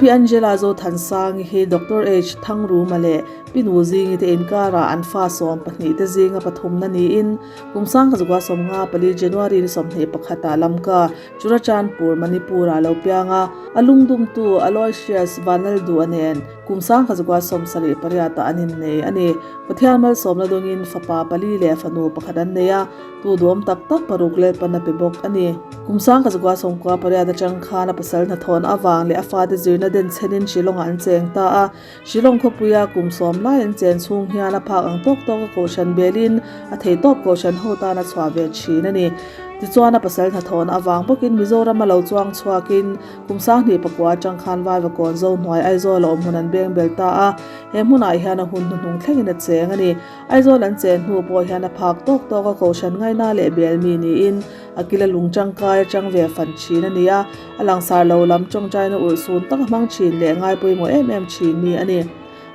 Pi Angela Zothansangi hi Doctor H. Thangruma leh Pi Nuzingi te inkarah an fa 12 te zinga pathumna niin kum sangkazukua 54 January ni 21 ah Lamka, Churachandpur, Manipur ah lo piang a, a lungdumtu Aloysius Vanlalduha nen kum sangkazukua 78 ah an innei a ni. Pathian malsawmna dawngin fapa pali leh fanu pakhat an nei a, tu duhawm tak tak paruk Lalpan a pe bawk a ni. Kum sangkazukua 98 atang khan a pasal hnathawhna avang leh a fate zirna denchhenin Shillong-ah an cheng ta a, Shillong khawpuia kum sawm lai an chen chhung hian a phak ang tawk tawk a kohhran belin a theihtawp kohhran ho tan a chhuah ve thin a ni. Tichuan a pasal hnathawhna avang bawkin Mizoram a lo chuang chhuakin kum 20 pakua atang khan Vaivakawn zo hnuai Aizawl a awm hmun an beng bel ta a, he hmunah hian a hun hnuhnung thlengin a cheng a ni. Aizawl an chen hnu pawh hian a phak tawk tawk a kohhran ngaina leh bel mi niin A kila lung tangkai atang ve fan thin a ni a, a langsar lo lam tawngtaina ulh sun tak a hmang thin leh ngai pawimawh em em thin mi a ni.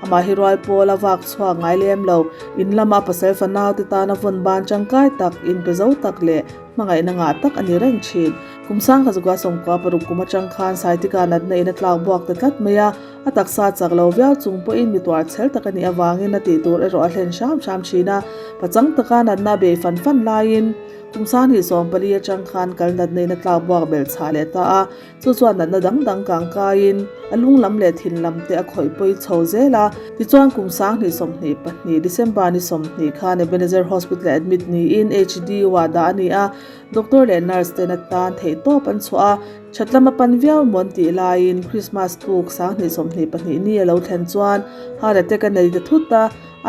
Amah hi rual pawl a vak chhuak ngai lem lo, in lama pasal fanau te tana vawn ban tangkai tak, inpe zo tak leh hmangaihna ngah tak a ni reng thin. Kum sangkhat zukua sawmkua paruk kum atang khan Saitika natna in a tlak buak ta tlat mai a, a taksa chak lo viau chung pawhin mi tuar chhel tak a nih avangin a tih tur erawh a hlen hram hram thin a, pachang taka natna a bei fan fan laiin, Kum 24 atang khan kal natna in a tlak buak belh chhah leh ta a, chu chuan natna dang dang kang kaiin a lung lam leh thin lam te a khawih pawi chho zel a. Tichuan kum 2022 December ni 20 khan Ebenezer Hospital admit niin HDU ah dah a ni a, doctor leh nurse ten atan theihtawp an chhuah a, thatlam a pan viau maw an tih laiin Christmas tuk 2022 ni a lo thlen chuan heart attack a nei ta thut a,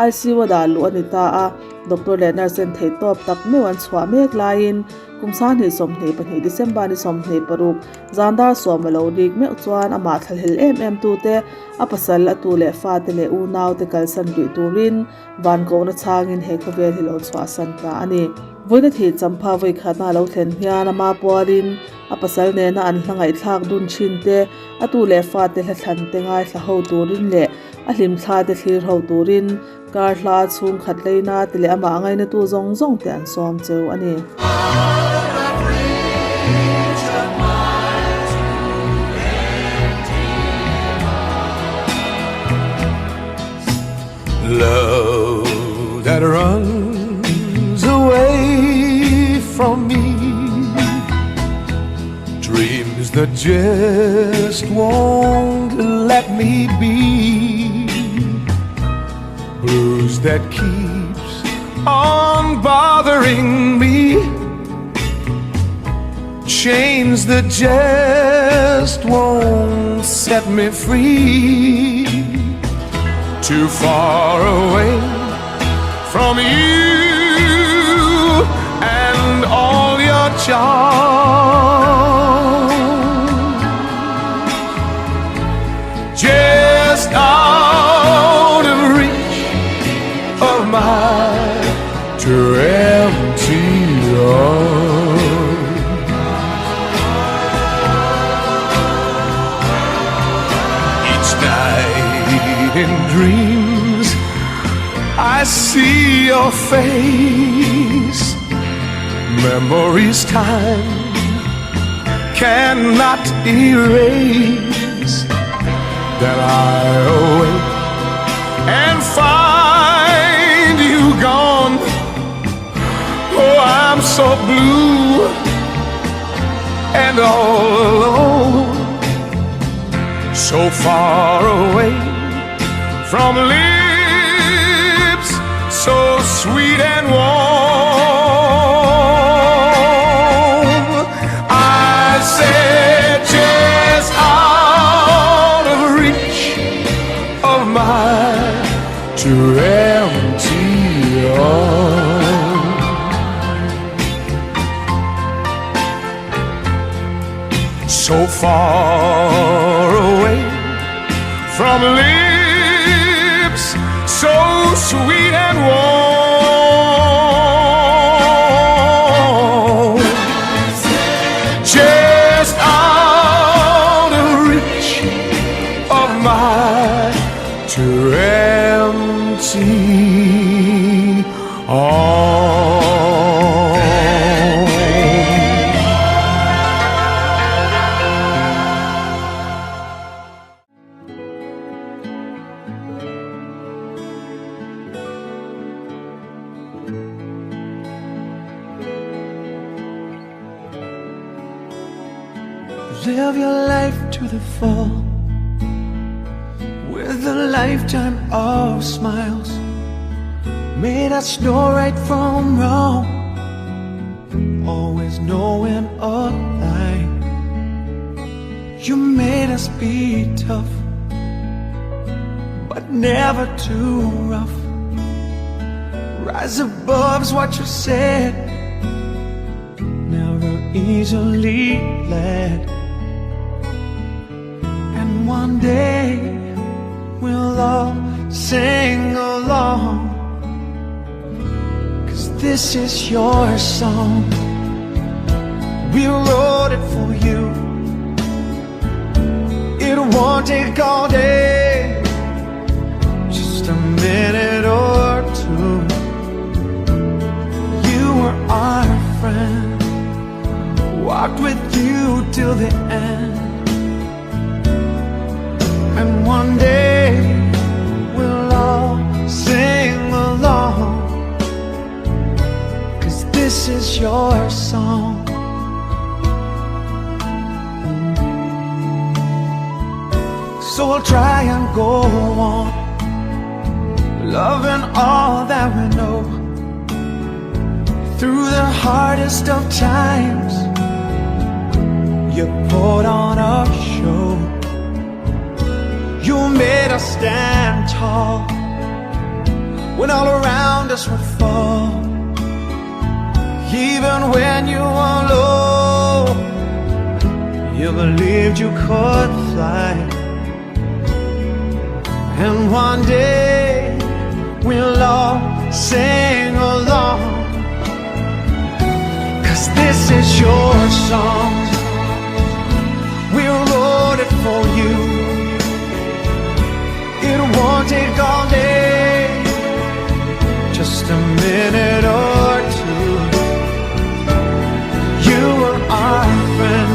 ICU a dah luh a ni ta a, doctor leh nurse ten theihtawp tak meuh an chhuah mek laiin kum 2022 December ni 26 zandar sawm a lo rik meuh chuan amah thlahlel em em tute a pasal a tu leh fate leh unau te kalsan rih turin van kohna changin he khawvel hi lo chhuahsan ta a ni. Vawiina thih champha vawikhatna a lo thlen hian ama pualin a pasal nena an hla ngaihthlak dun thin te, a tu leh fate hlathlan te ngaithla ho turin leh A hlimthla te thlir ho turin kar hla chhungkhat leina te leh amah ngainatu zawng zawng te an sawm cheu a ni. Love that runs away from me Dreams that just won't let me be Blues that keeps on bothering me Chains that just won't set me free Too far away from you and all your charms Just out of reach of my two empty arms Each night in dreams I see your face Memories time cannot erase That I awake and find you gone Oh, I'm so blue and all alone So far away from lips so sweet and warm I said just out of reach of my two empty arms So far away from lips so sweet and warm Just out of reach of my two empty arms Live your life to the full With a lifetime of smiles Made us know right from wrong Always knowing a lie You made us be tough But never too rough Rise above's what you said Never easily led And one day we'll all sing along Cause this is your song We wrote it for you It won't take all day Just a minute or two You were our friend Walked with you till the end And one day we'll all sing along Cause this is your song So we'll try and go on Loving all that we know Through the hardest of times You put on a show You made us stand tall When all around us would fall Even when you were low You believed you could fly And one day we'll all sing along Cause this is your song We wrote it for you It won't take all day Just a minute or two You were our friend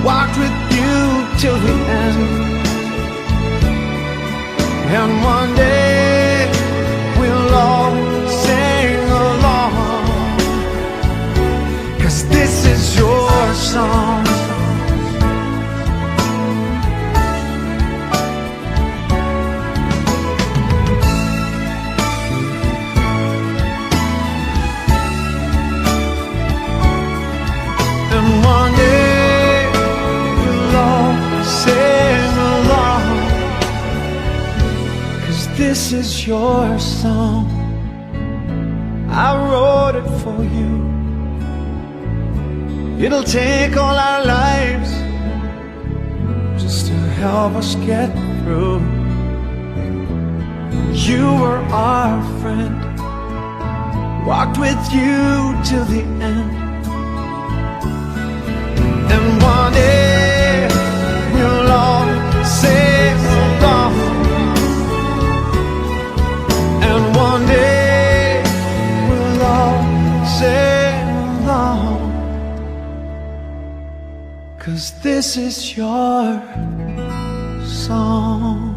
Walked with you till the end And one day we'll all sing along Cause this is your song And one day we'll all sing along Cause this is your song I wrote it for you It'll take all our lives Just to help us get through You were our friend Walked with you till the end And one day we'll all sing along And one day we'll all sing along Cause this is your song.